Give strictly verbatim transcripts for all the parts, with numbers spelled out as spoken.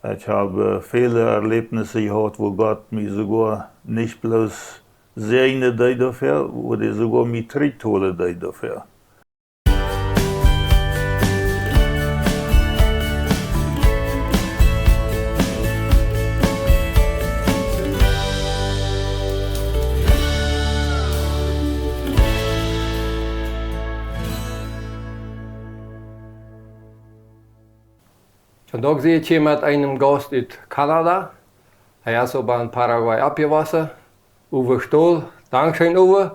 Ekj hab väle Erläwnissen jehaut, wua Gott mie soogoa nich bloos säajnen deed doafäa, wua hee soogoa mie trigjtolen deed doafäa. Vondoag sie ekj hia met eenem Gaust ut Kanada. Hee es oba en Paraguay oppjewossen. Uwe Stohl, dankscheen, Uwe,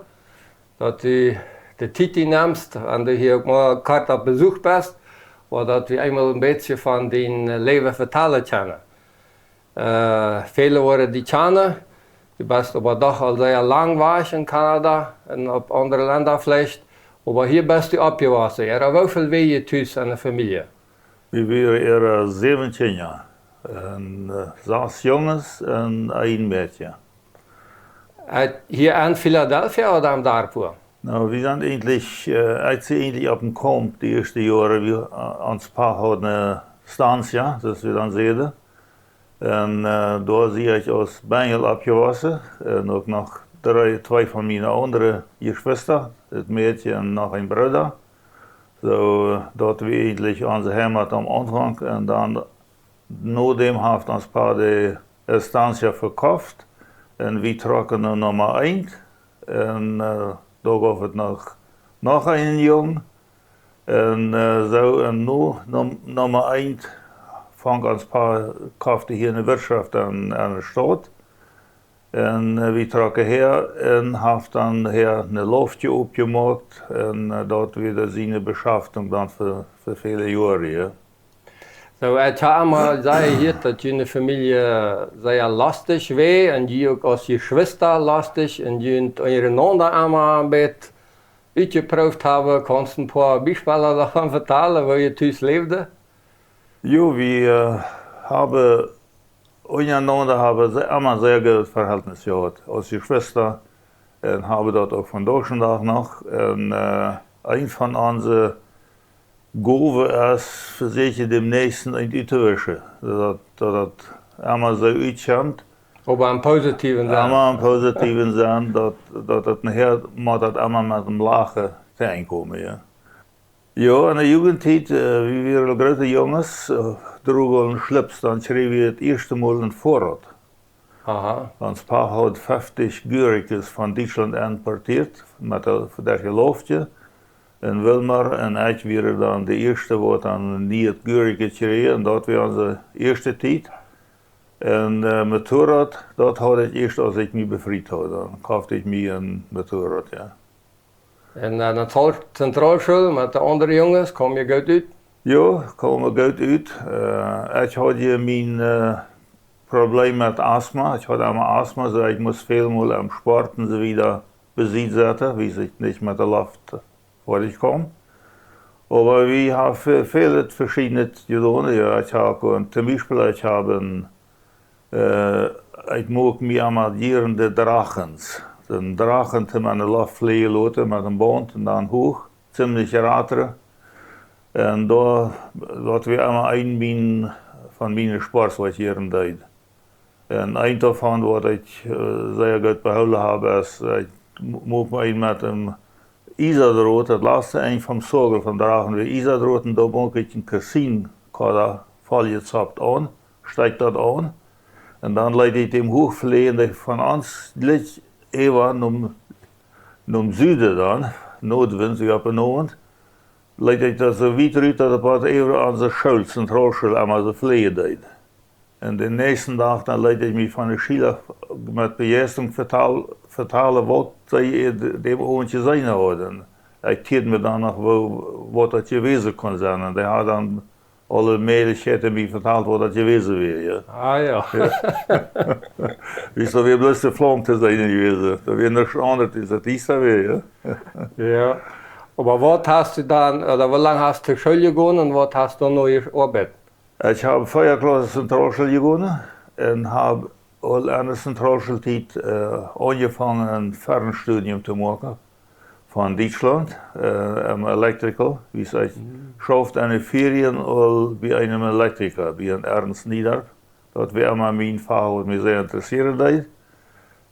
daut du de Tiet die nemst, wan du hia uk mau kort opp Besuch best, oba daut wie eemol een bät von dien Läwen vetalen kjennen. Väle woaren die kjanen, du best oba doch aul sea lang wajch en Kanada un opp aundre Lenda veleicht, oba hia best du oppjewossen. Äa, woo väl wia jie tus en de Famielje? Wie wieren äa säwen Kjinja, un sas Junges un een Mäakje. Hia en Filadelfia oda em Darp? Na, wie sent eejentlich, ekj sie eejentlich opp en Camp de ieeschte Joaren, wie, ons Pa haud ne estancia, soo aus wie dan säden. Un doa sie ekj aus Benjel oppjewossen un uk noch dree, twee von miene aundre Jeschwista, daut Mäakje un noch een Brooda. Soo, daut wia eejentlich onse Heimat aum Aunfank. Un dan, no däm haft ons Pa de estancia vekoft un wie trocken no Numma eent. Un doa gauf et noch, noch eenen Jung. Un soo, un no Numma eent funk ons Pa, koft hia ne Wirtschoft en, en de Staut. Un wie trocken häa un haft dan häa ne Loftje oppjemoakt. Un daut wia siene Beschaftunk dan fa, fa väle Joaren. Soo, ekj hab emma sea jehieet, daut june Famielje sea lostich wia un jie uk aus Jeschwista lostich un junt unjarenaunda emma een bät utjeprooft haben. Kaust een poa Biespels doavon vetalen, woo jie tus läwden? Jo, wie haben unjarenaunda haben emma sea goodet Verhältnis jehaut aus Jeschwista un haben daut uk vondoag dän Dach noch. Un een von onse Gowen es, vesäkjen däm Näakjsten eent uttowischen, daut daut emma soo utkjemt. Oba em positieven Senn. Emma em positieven Senn, daut daut nohäa mott daut emma met een Lachen to Enj komen, jo. Jo, en de Jugenttiet, wie wieren aul groote Junges, droagen Schlips, dan kjrieejen wie daut ieeschte Mol een Foarrad. Ons Pa haud feftich Gurkjes von Dietschlaunt importieet, met de, derch de Loftje en Wilmar, un ekj wia dan de ieeschte, waut dan een nieet Gurkje kjrieech, un daut wia onse ieeschte Tiet. Un Motorrad, daut haud ekj ieescht, aus ekj mie befriet haud, dan koft ekj mie een Motorrad, jo. Un en de Zentralschool met de aundre Junges, kaum jie goot ut? Jo, kaumen goot ut. Ekj haud je mien Probleem met Asthma. Ekj haud emma Asthma, soo ekj must väl mol aum Sport un soo wieda besied setten, wiels ekj nich met de Loft foadich kaum. Oba wie haben väl, väl veschiednet jedonen. Jo, ekj hab, toom Biespel, ekj hab een, ekj muak mie emma jieren de Drachens. Dän Drachen toom en de Loft fläjen loten met een Baunt un dan huach, ziemlich ratren. Un doa, daut wia emma een mien, von miene Sports, waut ekj jieren deed. Un eent doavon, waut ekj sea goot behoolen hab, es, ekj muak mie een met een Iesadrot, daut latste Enj vom Soagel vom Drachen wia Iesadrot, un doa muak ekj een Kesinkoda volljezoppt aun, stekj daut aun, un dan leet ekj däm huach fläjen, dee von ons lich äwa nom, nom Suden dan, Noordwind, soo opp en Owent, leet ekj daut soo wiet rut, daut daut bot äwa onse School, Zentralschool, emma soo fläjen deed. Un dän näakjsten Dach, dan leet ekj mie von de Schiela met Bejeistrunk vetal-, vetalen, waut see däm Owent jeseenen hauden. Ekj tied mie dan noch, woo, waut daut jewast kunn sennen. Un dee haud dan aule Mäajlichkjeiten mie vetalt, waut daut jewast wia, jo. Ah, jo. Jo. Wiels doa wia bloos de Flaum to seenen jewast. Doa wia nuscht aundret, aus daut ieeschte wia, jo. Jo. Oba waut hast du dan, oda woo lang hast du School jegonen un waut hast du dan noch jeoabeit? Ekj hab vea Klaussen Zentralschool jegonen un hab aul en de Zentralschooltiet aunjefongen een Fernstudium to moaken. von Dietschlaunt, äh, em Electrical, wiels ekj schauft enne Ferien aul bie eenen Elektrika, bie eenen Ernst Niedarp. Daut wia emma mien Fach, waut mie sea interessieren deed.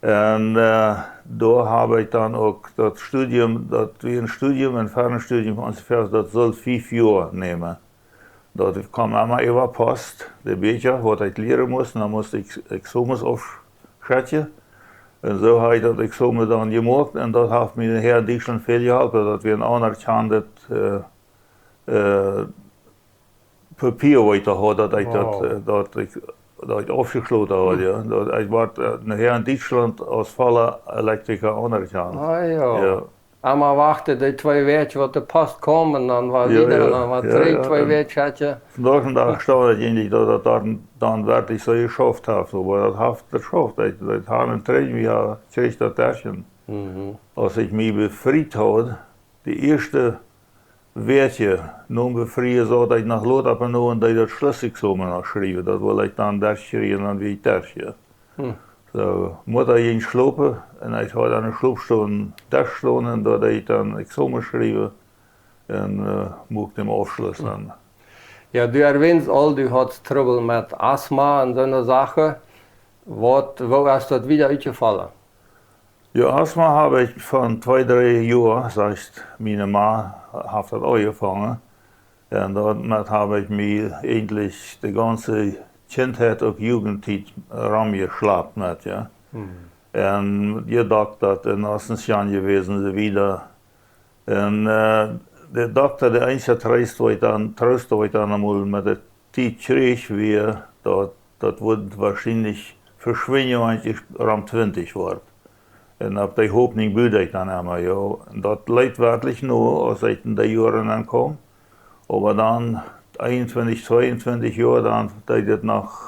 Un, äh, doa hab ekj dan uk daut Studium, daut wia een Studium, een Fernstudium von onjefäa, daut sull fief Joa nämen. Daut kjeem emma äwa Post, de Bieekja, waut ekj lieren must, un dan must ekj Examens aufschekjen. Un soo hab ekj daut Examen dan jemoakt un daut haft mie hia en Dietschlaunt väl jeholpen. Daut wia een aunerkjandet, äh, äh, Papia, waut ekj doa haud, daut ekj daut, äh, daut ekj, daut ekj aufjeschloten haud, jo. Daut ekj wort, äh, hia en Dietschlaunt aus volla Elektrika aunerkjant. Ah, jo. Jo. Emma wachten, dee twee Wäakj, waut de Post kjeem, un dan wada wieda, un dan wada trigj twee Wäakj, jo. Vondoag dän Dach staut daut eejentlich, daut daut dan, dan werkjlich soo jeschauft haft, oba daut haft jeschauft, daut, daut haud een Trigj, wie ha, kjrieech daut Täschje. Aus ekj mie befriet haud, de ieeschte Wäakj nom Befrieen, saut ekj noch lot opp un aun, deed daut Schlussexamen noch schriewen, daut wull ekj dan derchkjrieen, dan wia ekj derch, jo. Soo, Mutta jinkj schlopen un ekj haud aun de Schlopstund Desch stonen un doa deed ekj dan Examen schriewen un, äh, muak dän Aufschluss dan. Jo, du erwähnst aul, du haudst Trubbel met Asthma un soone Sachen. Waut, woo es daut wieda utjefollen? Jo, Asthma hab ekj von twee, dree Joa, sajchst, miene Ma haft daut aunjefongen. Un doamet hab ekj mie eejentlich de gaunze Kjintheit uk Jugendtiet romjeschlapt met, jo. Un jedoktat un Operation jewast un soo wieda. Un, äh, de Dokta, de eensje Troost, waut ekj dan, Troost, waut ekj dan emol met de Tiet kjrieech, wia, daut, daut wudd woarschienlich veschwinjen, wan ekj rom twintich wort. Un opp dee Hopninj bud ekj dan emma, jo. Un daut leet werkjlich no, aus ekj en dee Joaren aunkaum. Oba dan eenuntwintich, tweeuntwintich Joa, dan deed daut noch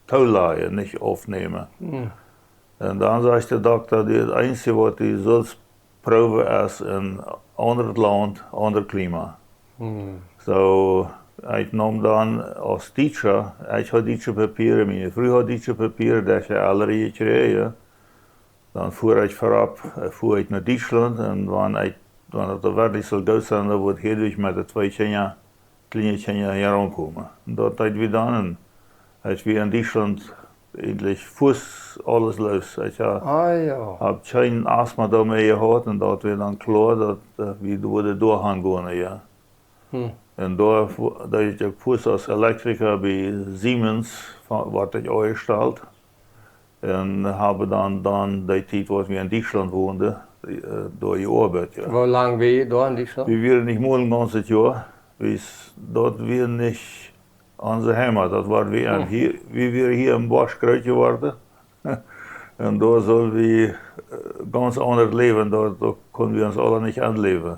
toolajen, nich aufnämen. Un dan sajcht de Dokta, daut eensje, waut du saust proowen, es een aundret Launt, aundret Klima. Soo, ekj neem dan aus Dietscha, ekj haud dietsche Papieren, miene Fru haud dietsche Papieren, daut ekj aul jekjräajen. Dan fua ekj verop, äh, fua ekj no Dietschlaunt un wan ekj, wan daut werkjlich sull goot sennen, dan wudd ekj hia met de twee Kjinja, kjliene Kjinja hia aunkomen. Un daut deed wie dan. Un aus wie en Dietschlaunt eejentlich fuaz aules loos. Ekj ha-, hab kjeen Asthma doa mea jehaut un daut wia dan kloa, daut, äh, wie wudden doahan gonen, jo. Un doa fu-, deed ekj uk fuaz aus Elektrika bie Siemens, fa-, wort ekj aunjestalt. Un hab dan, dan dee Tiet, waut wie en Dietschlaunt wonden, äh, doa jeoabeit, jo. Woo lang wia jie doa en Dietschlaunt? Wie wieren nich mol een gaunzet Joa. Wie s-, daut wia nich onse Heimat, daut wia wie en hia, wie wieren hia em Bosch groot jeworden. Un doa sull wie, äh, gaunz aundret läwen, doa, doa kunnen wie ons aula nich aunläwen.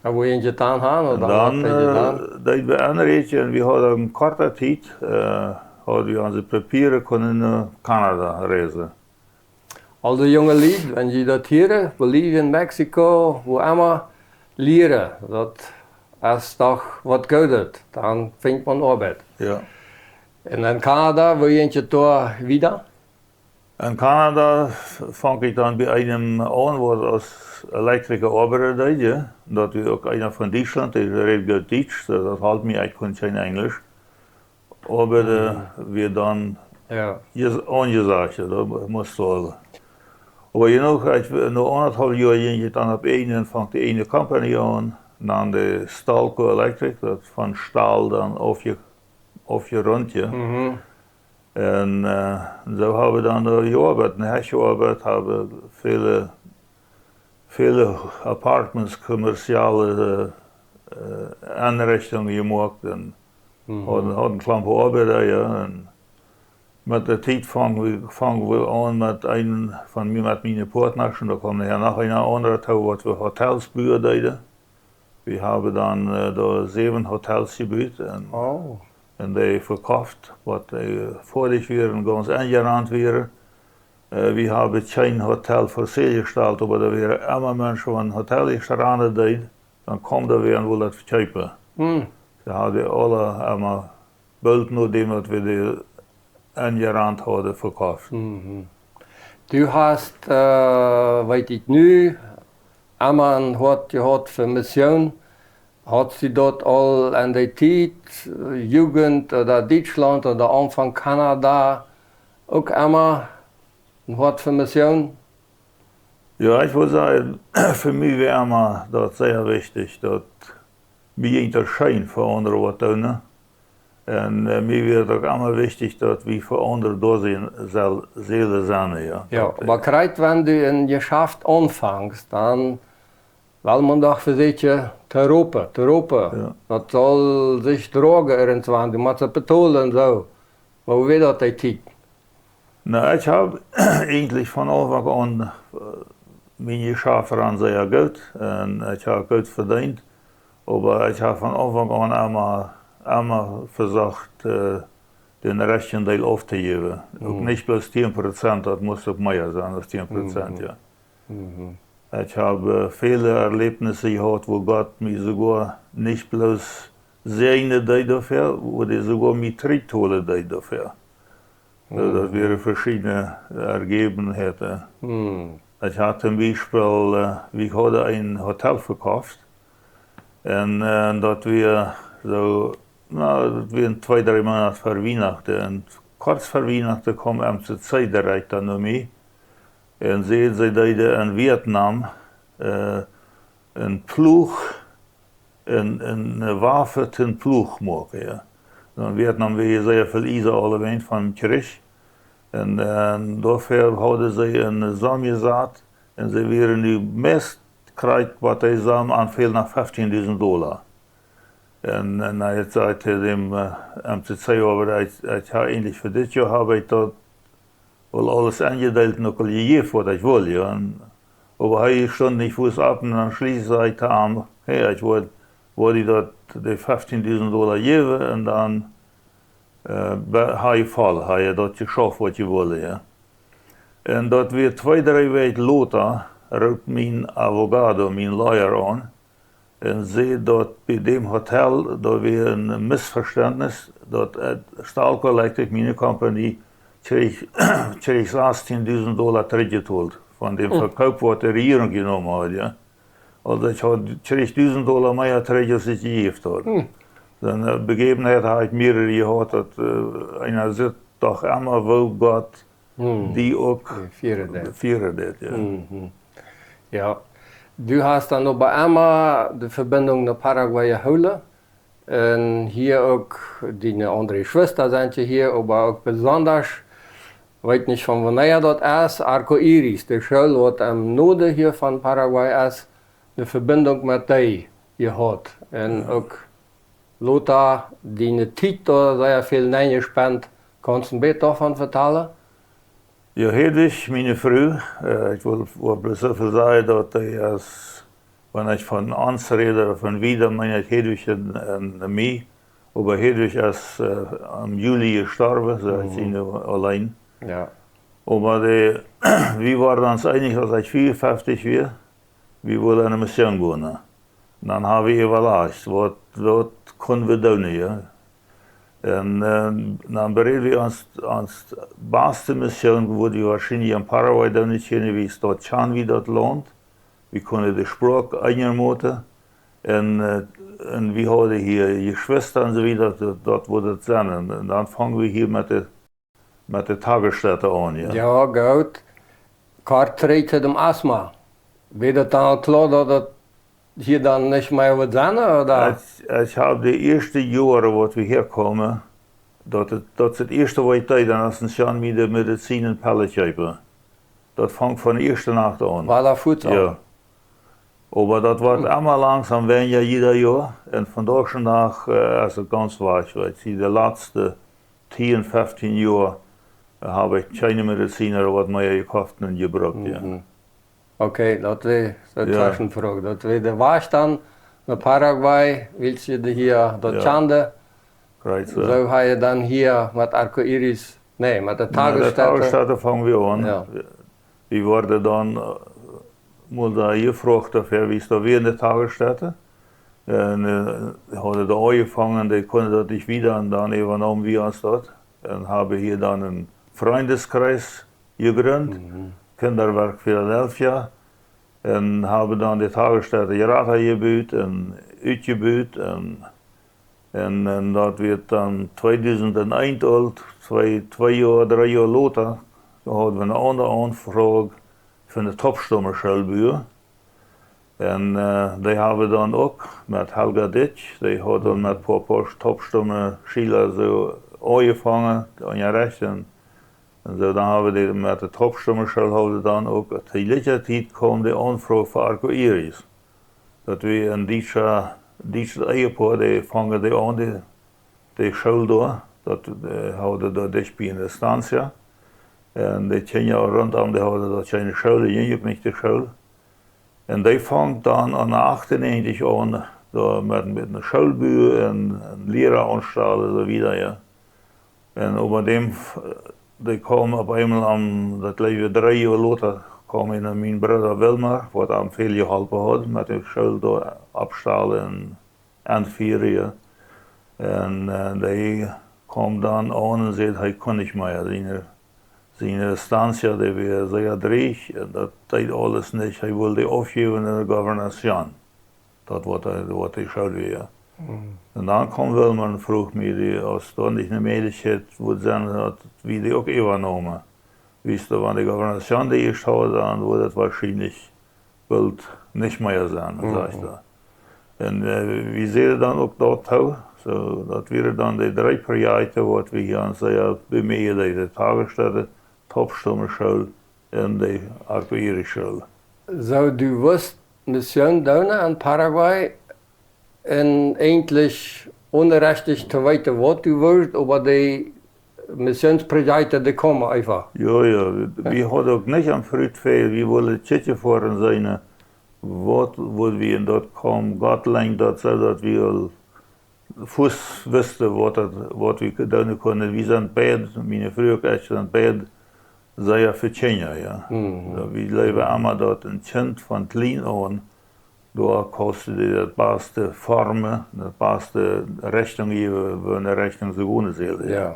Oba woo jie jetan haben, ooda dan, waut jie äh, dan? Deed wie aunräakjnen, wie hauden en korta Tiet, äh, hauden wie onse Papieren, kunnen no Kanada reisen. Aulsoo, junge Lied, wan jie daut hieren, Bolivien, Mexiko, wua emma, lieren, daut es doch waut Goodet, dan finjt maun Oabeit. Jo. Un en Kanada, woo jinkj et doa wieda? En Kanada f-, funk ekj dan bie eenem aun, waut aus Elektrika oabeiden deed, jo. Daut wia uk eena von Dietschlaunt, dee räd goot Dietsch, soo daut holp mie, ekj kunn kjeen Enjlisch. Oba, äh, wia dan jes-, aunjesajcht, jo, daut must woll. Oba, you know, ekj, no aundathaulf Joa jinkj et dan opp eejne, funk de eejne Company aun, dan de Stalco Electric, daut von Stahl dan aufje-, aufjerundt, jo. Un, äh, soo haben wie dan doa jeoabeit, ne, hia jeoabeit, haben väle, väle Apartments, kommerzielle, äh, äh, Enrichtungen jemoakt un hauden, hauden Klompen Oabeida, jo. Un met de Tiet funk wie, funk wie aun met eenen von mie, met miene Partners, un doa kjeem hia noch een aundra too, waut wie Hotels buen deeden. Wie haben dan, äh, doa säwen Hotels jebut un, un dee vekoft, waut, äh, foadich wieren, gaunz enjerant wieren. Äh, wie haben kjeen Hotel for sale jestalt, oba doa wieren emma Menschen, wan een Hotel jeschloten deed, dan kjeemen doa wäa un wullen daut vekjeepen. See haben aula emma boolt nodäm daut wie dee enjerant hauden, vekoft. Du hast, äh, weet ekj nu, emma een Hoat jehaut fa Mission. Haud jie daut aul en de Tiet, Jugend ooda Dietschlaunt ooda Aunfank Kanada, uk emma een Hoat fa Mission? Jo, ekj wudd sajen, fa mie wia emma daut sea wichtich, daut mie jinkj daut scheen fa aundre waut doonen. Un mie wia daut uk emma wichtich, daut wie fa aundre doa sellen, sellen sennen, jo. Jo, oba krakjt wan du een Jeschaft aunfangst, dan well maun doch vesieekjen to roopen, to roopen. Daut saul sikj droagen irjentwan, du motst daut betolen un soo. Oba woo wia daut dee Tiet? Na, ekj hab eejentlich von Aunfank aun, mien Jeschaft rand sea goot un ekj hab goot vedeent, oba ekj hab von Aunfank aun emma, emma vesocht, dän rajchten Deel auftojäwen. Uk nich bloos tieen Prozent, daut must uk mea sennen aus tieen Prozent, jo. Ekj hab väle Erläwnissen jehaut, wua Gott mie soogoa nich bloos säajnen deed doafäa, wua dee soogoa mie trigjtolen deed doafäa. Daut wieren veschiedne Erjäwenheiten. Ekj haud toom Biespel, wie hauden een Hotel vekoft un daut wia soo, na, daut wia twee, dree Moonat ver Wienachten. Un kort ver Wienachten kjeem M C C direkt dan no mie un säden, see deeden en Vietnam een Pluach, eene Waffe toom Pluach moaken, jo. En Vietnam wia sea väl Iesa aulewäajen vom Kjrich. Un doafäa hauden see eene Som jesat un see wieren nu meist krakjt waut dee Som aunfäld, no feftieen dusent Dolla. Un ekj säd to däm M C C, oba ekj hab eejentlich fa dit Joa hab ekj daut aul aules enjedeelt un uk aul jejäft waut ekj wull, jo. Oba hee stunt nich fuaz opp un dan schlieslich säd ekj to am: Hey, ekj wull die daut, dee feftieen dusent Dolla jäwen un dan hab ekj voll, hab ekj daut jeschauft waut jie wullen, jo. Un daut wia twee, dree Wäakj lota, roopt mien abogado, mien lawyer aun un säd daut bie däm Hotel, doa wia een Missvestentnis, daut Stalco Electric, miene Kompanie, kjrieech sastieen dusent Dolla trigjjetolt von däm Vekaup waut de Rejierunk jenomen haud, jo. Aulsoo ekj haud, kjrieech dusent Dolla mea trigj aus ekj jejäft haud. Soone Bejäwenheit hab ekj mierere jehaut, daut eena sitt doch emma woo Gott die uk fieren deit, jo. Jo, du hast dan oba emma de Vebinjunk no Paraguay jehoolen. Un hia uk, diene aundre Jeschwista sent je hia, oba uk besondasch, weet nich von wanea daut es, Arco Iris, de School waut em Noorden hia von Paraguay es, ne Vebinjunk met dee jehaut. Un uk lota diene Tiet doa sea väl nenjespent. Kaunst een bät doavon vetalen? Jo, Hedwig, miene Fru, ekj wull, wull bloos soo väl sajen, daut dee es, wan ekj von ons räd ooda von wie, dan meen ekj Hedwig un mie. Oba Hedwig es em Juli jestorwen, soo ekj sie nu auleen. Oba dee, wie wieren ons eenich, aus ekj fiewunfeftich wia, wie wullen en ne Mission gonen. Dan hab wie äwalajcht, waut, waut kjenn wie doonen, jo? Un dan beräd wie ons, ons baste Mission wudd wie woarschienlich en Paraguay doonen kjennen, wiels doa kjanen wie daut Launt, wie kunnen de Sproak eenjamoten un, un wie hauden hia Jeschwista un soo wieda, daut, daut wudd daut sennen. Un dan fungen wie hia met de, met de Tagesstätte aun, jo. Jo, goot. Kort trigj to däm Asthma. Wia daut dan aul kloa, daut daut hia dan nich mea wudd sennen, ooda? Ekj, ekj hab de ieeschte Joaren waut wie hia kjeemen, daut, daut es daut ieeschte waut ekj deed, dan es een Jan mie de Medizin un Pellen kjeepen. Daut funk von de ieeschte Nacht aun. Wia daut fuaz aul? Jo. Oba daut woat emma langsom weinja jieda Joa. Un vondoag dän Dach es et gaunz wajch, wiels de latste tieen, feftieen Joa hab ekj kjeene Medizin waut mea jekoft un jebrukt, jo. Okay, daut wia de Tweschenfroag. Daut wia de Wajch dan no Paraguay, wiels jie de hia daut kjanden. Soo hab jie dan hia met Arco Iris, nä, met de Tagesstätte fungen wie aun. Wie worden dan mol doa jefroacht doafäa, wiels doa wia ne Tagesstätte. Un hauden doa aunjefongen, dee kunnen daut nich wieda, un dan äwanomen wie ons daut. Un haben hia dan een Freundeskreis jejrint, Kinderwerk Philadelphia. Un haben dan de Tagesstätte Jerata jebut un utjebut. Un, un, un daut wia dan tweedusent eent aul, twee, twee Joa, dree Joa lota, dan hauden wie eene aundre Aunfroag fa de Topstummerschool buen. Un, äh, dee haben dan uk met Helga Ditsch, dee haud dan met poa Topstummerschiela soo aunjefongen, aun de Rechten. Un soo, dan haben dee met de Topstummerschool haben dan uk, to jlikje Tiet kjeem de Aunfroag fa Arcoiris. Daut wia een dietscha, dietschet Ehepoa, dee fungen dee aun, dee, dee School doa. Daut, äh, hauden doa dicht bie eene Estancia. Un de Kjinja runtom, dee hauden doa kjeene School, dee jinjen uk nich de School. Un dee funk dan aun de achtundnegentig aun, doa met, met eene School buen un, un Liera aunstalen, soo wieda, jo. Un oba däm, dee kjeem opp eemol aun, daut leewe dree Joa lota, kjeem een, mien Brooda Wilmar, waut am väl jeholpen haud met de School doa oppstalen un, un fieren, jo. Un, äh, dee kjeem dan aun un säd, hee kunn nich mea. Siene, siene Estancia, dee wia sea dreech, un daut deed aules nich. Hee wull dee aufjäwen en de Gobernación. Daut waut hee, waut hee schuld wia. Un dan kjeem Wilmar un fruach mie, dee, aus doa nich eene Mäajlichkjeit wudd sennen, daut wie dee uk äwanomen. Wiels wan de Gobernación dee ieescht haud, dan wudd daut woarschienlich boolt nich mea sennen, sajcht hee. Un, äh, wie säden dan uk daut too, soo, daut wieren dan de dree Projekten, waut wie hia aun sea bemieejen, de Tagesstätte, Topstummerschool un de Arcoiris-School. Soo, du wist Mission doonen en Paraguay un eejentlich oone rajcht to weeten, waut du wist, oba de Missionsprojekten, dee kjeemen eefach. Jo, jo, wie, wie hauden uk nich aun Fruit väl, wie wullen kjikjen fa ons seenen, waut, waut wie en daut kjeemen, Gott lenkjt daut soo, daut wie aul fuaz wisten, waut daut, waut wie doonen kunnen. Wie sent beid, miene Fru uk ekj, sent beid sea fa Kjinja, jo. Mhm. Soo, wie jleewen emma, daut een Kjint von kjlien aun, doa kaust du die daut baste formen, daut baste Rechtunk jäwen, woo ne Rechtunk see gonen sell, jo. Jo.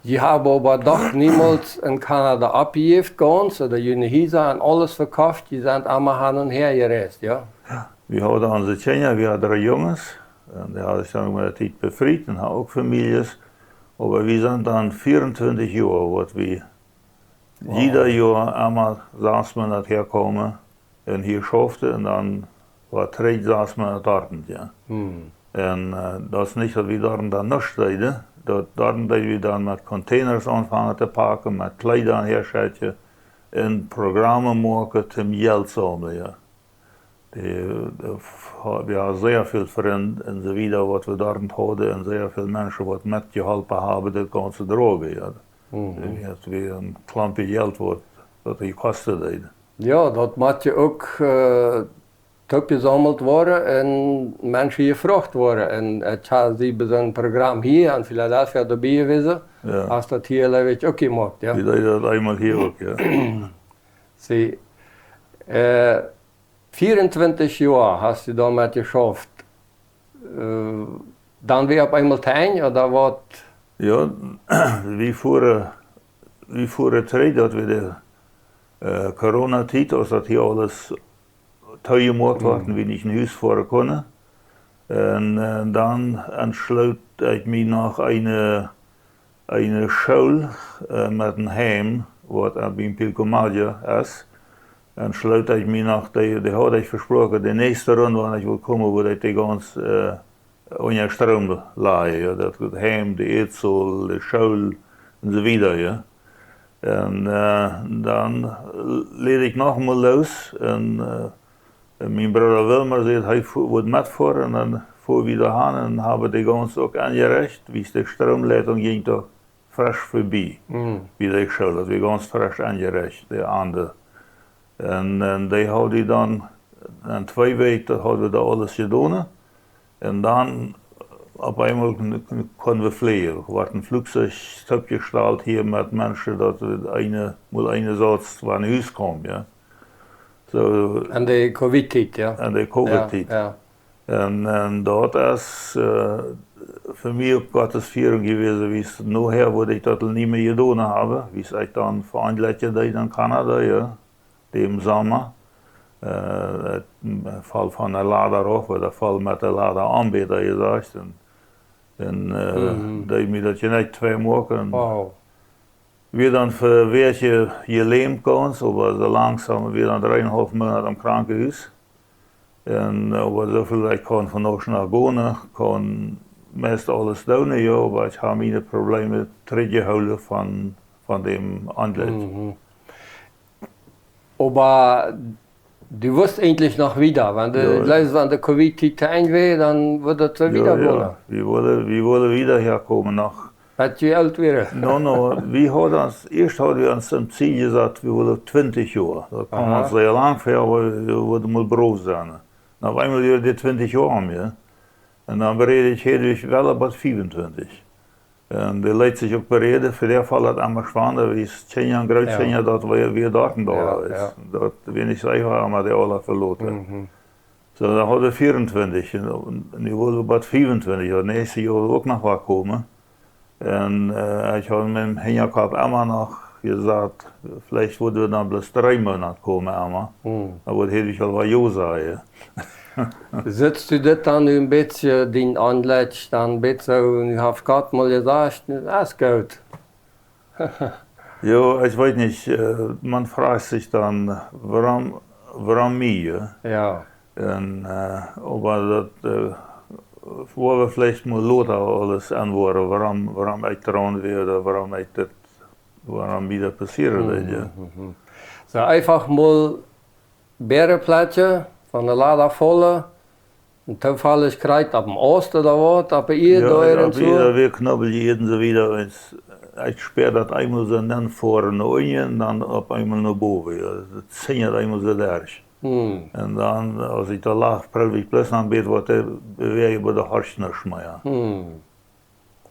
Jie haben oba doch niemols en Kanada oppjejäft, gaunz, ooda june Hiesa un aules vekoft, jie sent emma han un häa jereist, jo? Jo, wie hauden onse Kjinja, wie hauden dree Junges, un dee hauden sikj dan met de Tiet befriet un hauden uk Famieljes, oba wie sent dan vieruntwintich Joa, waut wie jieda Joa emma sas Moonat häakomen un hia schauften un dan wada trigj sas Moonat doa, jo. Mhm. Un, äh, daut es nich, daut wie doa dan nuscht deeden. Daut, doa deeden wie dan met Containers aunfangen to packen, met Kjleeda häaschekjen un Programmen moaken toom Jelt saumlen, jo. Dee, dee, wie hauden sea väl Frind un soo wieda, waut wie doa hauden, un sea väl Menschen, waut metjeholpen haben, daut gaunze droagen, jo. Mhm. Daut wia een Klompen Jelt, waut, waut dee kosten deed. Jo, daut mott je uk, äh, toopjesaumelt woaren un Menschen jefroacht woaren. Un, äh, ekj hab see bie soon Program hia en Philadelphia doabie jewast, jo, aus daut hia, jleew ekj, uk jemoakt, jo. Wie deeden daut eemol hia uk, jo. See, äh, vieruntwintich Joa hast du doamet jeschauft. Äh, dan wia opp eemol to Enj, ooda waut? Jo, wie fuaren, wie fuaren trigj, daut wia de, äh, Corona-Tiet, aus daut hia aules toojemoakt wort, mhm, un wie nich no Hus foaren kunnen. Un, äh, dan entschloot ekj mie noch eene, eene School, äh, met een Heim, waut aun biem Pilcomayo es. Entschloot ekj mie noch, dee, dee haud ekj vesproaken, de näakjste Rund, wan ekj wudd komen, wudd ekj dee gaunz, äh, unja Stroom lajen, jo, daut, daut Heim, de Ieedsool, de School un soo wieda, jo. Un, äh, dan leet ekj noch mol loos un, äh, un mien Brooda Wilmar säd, hee fu-, wudd metfoaren, un dan fuaren wie doa han un haben dee gaunz uk aunjerecht, wiels de Stroomleitunk jinkj doa fresch verbie. Mhm. Bie de School, daut wia gaunz fresch aunjerecht, de aundre. Un, un dee haud wie dan, en twee Wäakj, daut haud wie doa aules jedonen. Un dan opp eemol kun-, kun-, kunnen wie fleajen. Wort een Fluchzeich toopjestalt hia met Menschen, daut wie eene, mol eene Sauz wan no Hus kjeemen, jo. Soo. En de Covid-Tiet, jo. En de Covid-Tiet. Jo, jo. Un, un daut es, äh, fa mie uk Gottes Fierunk jewast, wiels nohäa wudd ekj daut nie mea jedonen haben, wiels ekj dan fa een Lätje deed en Kanada, jo, dän Somma. Äh, et, äh, foll von de Lada rauf, ooda foll met de Lada om, bäta jesajcht. Un, un, äh, Mhm. deed mie daut je nich twee moaken. Wow. Wia dan fa Wäakj jelämt gaunz, oba soo langsom, wia dan dreeunhaulf Moonat em Krankenhus. Un, äh, oba soo väl ekj kunn von Osch no gonen, kunn meist aules doonen, jo, oba ekj haud miene Probleme trigjjehoolen von, von däm Onjlekj. Mhm. Oba du wullt eejentlich noch wieda, wan de, Jo, jo. Bloos wan de Covid-Tiet to Enj wia, dan wudd daut soo Jo, wieda jo. gonen. Wie wullen, wie wullen wieda häakomen noch. Bat jie oolt wieren. No, no, wie hauden ons, ieescht hauden wie ons em Ziel jesat, wie wullen twintich Joa. Daut kaun Aha. ons sea lang ver, oba wie wullen mol brow sennen. Un opp eemol wieren dee twintich Joa om, jo. Un dan bereed ekj, haud ekj well bat fiefuntwintich. Un dee leet sikj uk bereeden, fa dän Faul daut emma schwanda, wie Kjinja un Grootkjinja, Jo. daut wie, wie doa un doa Jo, es. jo. Daut wia nich soo eefach, oba dee aula veloten. Mhm. Soo, dan hauden wie vieruntwintich un, un nu wullen wie bat fiefuntwintich, daut näakjste Joa uk noch waut komen. Un, äh, ekj haud en mienen Hinjakopp emma noch jesajcht, veleicht wudden wie dan bloos dree Moonat komen, emma. Hm. Dan wudd ekj aul waut Jo sajen. Sitst du dit dan nu een bät, dien Aunleid, dan een bät soo, nu haft Gott mol jesajcht, nu es goot? Jo, ekj weet nich, äh, maun froagt sikj dan, wuarom, wuarom mie? Jo. Un, äh, oba daut, äh, woa wie veleicht mol lota aules aunwoaren, wuarom, wuarom ekj doaraun wia, ooda wuarom ekj dit, wuarom mie daut passieren deed, jo. Mhm, mhm. Soo eefach mol Bäareplatje von de Lada faulen, un toofallich krakjt opp een Aust ooda waut, opp de Ieed Jo, doa opp de Ieed, soo. Doa wia Knubbel, Ieed un soo wieda. Un ekj spieed daut eemol soo nenfoaren no unjen, dan opp eemol no bowen, jo. Daut zinjad eemol soo derch. Hm. Un dan, aus ekj doa lach, proowd ekj bloos noch een bät waut to bewäajen, oba doa horcht nuscht mea. Hm.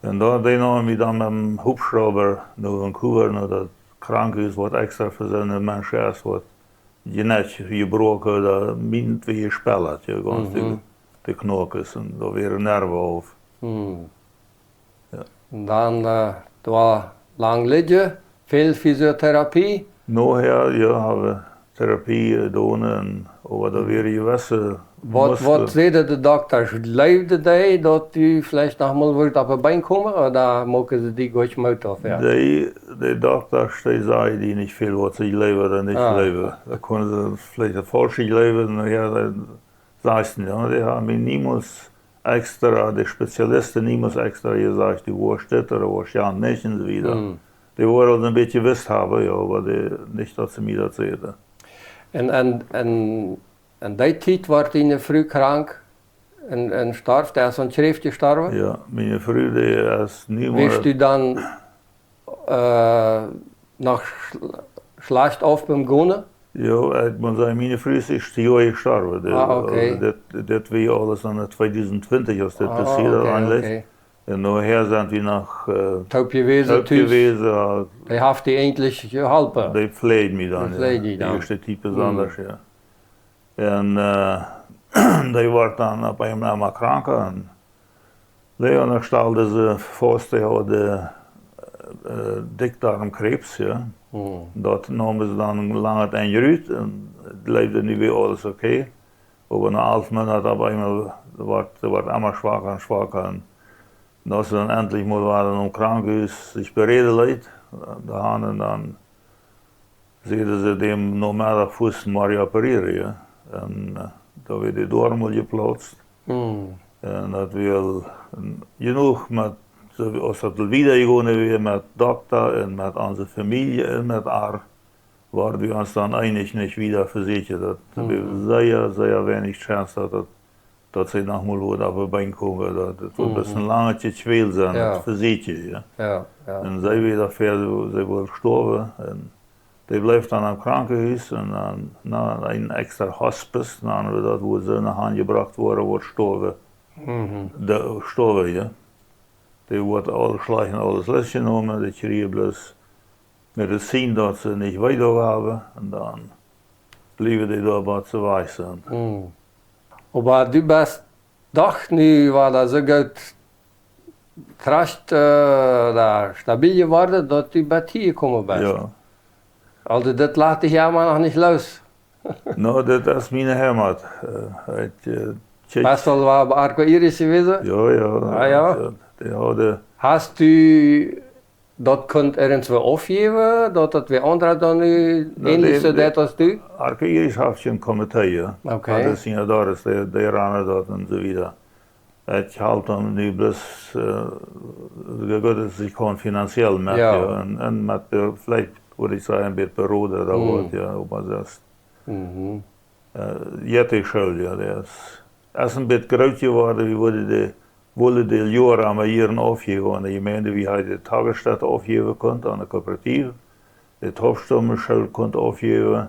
Un doa, dee neem mie dan met een Hubschrauber no Vancouver, no daut Krankenhus, waut extra fa soone Menschen es, waut je nich jebroaken, daut mient wie jespelt, jo, gaunz Mhm. de, de Knoakes, un doa wieren Nerven auf. Hm. Jo. Un dan, äh, doa lang lijen, väl Physiotherapie. Nohäa, jo, haud wie Therapie, äh, jedonen, un, oba doa Mhm. wieren jewesse Waut, Musklen. waut säden de Doktasch? Jleewden dee, daut du veleicht noch mol wurscht opp de Been komen, ooda musten see die goot Moot aufjäwen? Dee, de Doktasch, dee sajen die nich väl, waut see jleewen ooda nich Ah. jleewen. Doa kunnen see veleicht daut faulsche jleewen, na jo, daut sajst du, jo, dee hauden mie niemols extra, de Spezialisten niemols extra jesajcht, du woascht dit ooda woascht jant nich un soo wieda. Hm. Dee woaren aul een bät jewist haben, jo, oba dee, nich daut see mie daut säden. Un, un, un, un dee Tiet wort diene Fru krank un, un storf, dee es aun Kjräft jestorwen? Jo, miene Fru, dee es nu Wist mol du dan, äh, noch schl-, schlajcht auf biem Gonen? Jo, ekj mott sajen, miene Fru es ieescht dit Joa jestorwen. De, Ah, okay. dit, dit wia aules aun tweedusent twintich, aus dit Ah, passieed okay, eejentlich. okay. Un nohäa sent wie noch, äh, Toop jewast, toop tus. jewast, jo. Dee haft die eejentlich jeholpen. Dee pläajd mie dan, Dee pläajd jo. die dan. De ieeschte Tiet besonda, Hm. jo. Un, äh, dee wort dan opp eemol emma kranka. Un Leon, ekj stal dise faust, dee haud, äh, äh, Dickdarmkrebs, jo. Hm. Daut neemen see dan een langet Enj rut un jleewden, nu wia aules okay. Oba no alf Moonat opp eemol wort, wort emma schwaka un schwaka. Un aus see dan entlich mol wia em Krankenhus, sikj bereeden leet, doa han un dan säden see däm Nomeddach, fuaz mol operieren, jo. Un, äh, doa wia de Doarm aul jeplautst. Hm. Un daut wia aul, äh, jenuach met, soo aus daut aul wieda jegonen wia met Dokta un met onse Famielje un met ar, wieren wie ons dan eenich, nich wieda vesieekjen. Daut Mhm. wia sea, sea weinich Chance, daut, daut, daut see noch mol wudd opp de Been komen. Daut, daut wudd Mhm. een langet Jekwäl sennen, Jo. daut vesieekjen, jo. Jo, jo. Un see wia doa ver, see wull stoawen. Un dee bleef dan em Krankenhus un dan, no, een extra Hospice, no, wua daut wudd soo no han jebrocht woaren, wudd stoawen. Mhm. De, stoawen, jo. Dee wudd aul schlajcht un aules losjenomen, dee kjrieech bloos Medizin, daut see nich wee doonen haben, un dan bliewen dee doa bat see wajch sent. Hm. Oba du best doch nu, wia daut soo goot trajcht, äh, doa stabil jeworden, daut du bat hia jekomen best. Jo. Aulsoo, daut lat die emma noch nich loos. No, daut es miene Heimat. Äh, ekj, äh, tjek- Best du aul opp Arcoíris jewast? Jo, jo. Ah, jo? Jo, dee hauden Hast du daut kunt irjentwua aufjäwen, daut daut wäa aundra dan nu No, äanlich dee, soo dee deit aus du? Arcoíris haft een Komitee, jo. Okay. Daut es jo, daut es de, de Rana daut un soo wieda. Ekj halp dan nu bloos, äh, soo goot aus ekj kaun finanziell met, Jo. jo, un, un met, äh, veleicht wudd ekj sajen, een bät Büro ooda Mhm. waut, jo, oba daut Mhm. äh, jeit de School, jo, dee es, es een bät groot jeworden, wie wullen de, wullen de Joaren aun hia aufjäwen aun de Jemeent, wie hauden de Tagesstätte aufjäwen kunt aun de Kooperative, de Taufstommen School kunt aufjäwen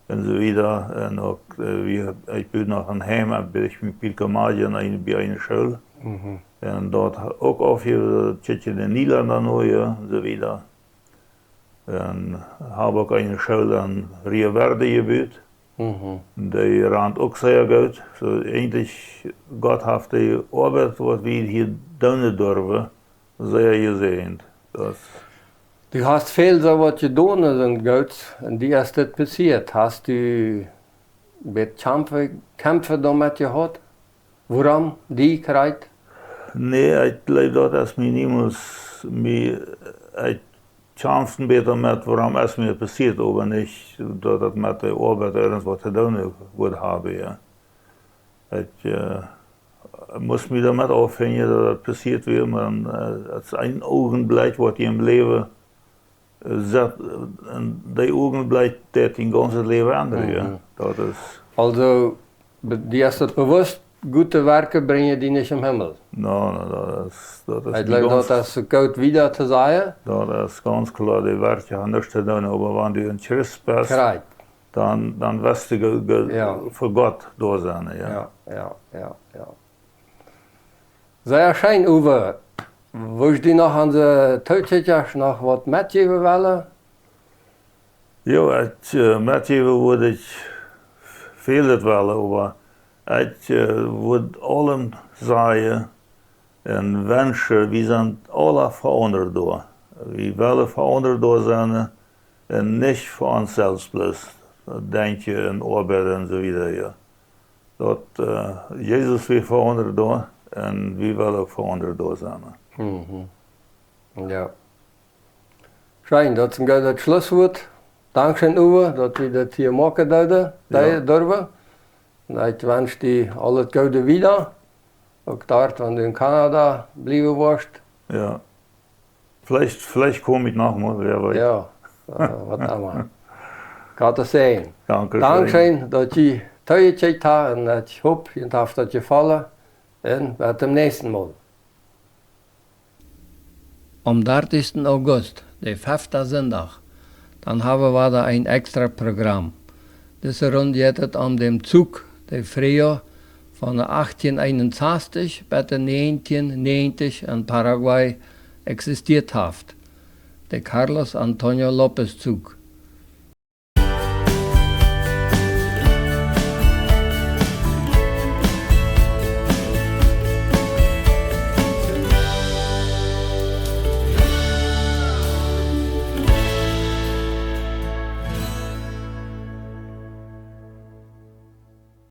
un soo wieda. Un uk, äh, wie, ekj bud noch een Heim, hab ekj mie Pilke Maje aun eene, bie eene School. Mhm. Un daut uk aufjäwen, daut kjikjt de Nielanda no, jo, un soo wieda. Un hab uk eene School aun Rio Verde jebut. Mhm. Dee rant uk sea goot. Soo eejentlich, Gott haft de Oabeit, waut wie hia doonen durwen, sea jesäajent. Daut Du hast väl soo waut jedonen, soo goot, un die es dit passieet. Hast du bät Kjamfe, Kjamfe doamet jehaut? Wuarom die krakjt? Nä, ekj jleew, daut es mie niemols, mie, ekj kjamf een bät met, wuarom es mie passieet, oba nich, daut daut met de Oabeit irjentwaut to doonen wudd haben, jo. Ekj, äh, must mie doamet auffinjen, daut daut passieet wia, oba, äh, daut es een Uagenblikj, waut die em Läwen, äh, sett, äh, un dee Uagenblikj deit dien gaunzet Läwen endren, jo. Mhm. Daut es Aulsoo, be-, die es daut bewusst, goode Werkjen brinjen die nich em Himmel. No, no, daut es, daut es Ekj jleew, daut es goot wieda to sajen. Daut es gaunz kloa, de Werkjen haben nuscht to doonen, oba wan du een Christ best, Krakjt. dan, dan woascht du ge-, ge-, Jo. fa Gott doa sennen, jo. Jo, jo, jo, jo. Sea scheen, Uwe. Wurscht du noch aun de Tookjikjasch noch waut metjäwen wellen? Jo, ekj, äh, metjäwen wudd ekj väl wellen, oba ekj, äh, wudd aulem sajen un wenschen, wie sent aula fa aundre doa. Wie wellen fa aundre doa sennen, äh, un nich fa ons selfst bloos denkjen un oabeiden un soo wieda, jo. Daut, äh, Jesus wia fa aundre doa un wie wellen uk fa aundre doa sennen. Mhm. Jo. Scheen, daut es een goodet Schlusswuat. Dankscheen, Uwe, daut wie daut hia moaken deeden, Jo. dee-, durwen. Un ekj wensch die aulet Goode wieda. Uk doa, wan du en Kanada bliewen woascht. Jo. Veleicht, veleicht kom ekj noch mol, wäa weet. Jo, äh, waut emma. Gott säajen. Dankscheen. Dankscheen, daut jie toojekjikjt haben un ekj hop, junt haft daut jefollen. Un bat toom näakjsten Mol. Aum dartichsten August, de fefta Sindach, dan hab wie wada een extra Program. Dise Rund jeit et om dän Zuch, dee frieha von achtieen eenunsastich bat näajentieen näajentich en Paraguay eksistieet haft. De Carlos Antonio López Zuch.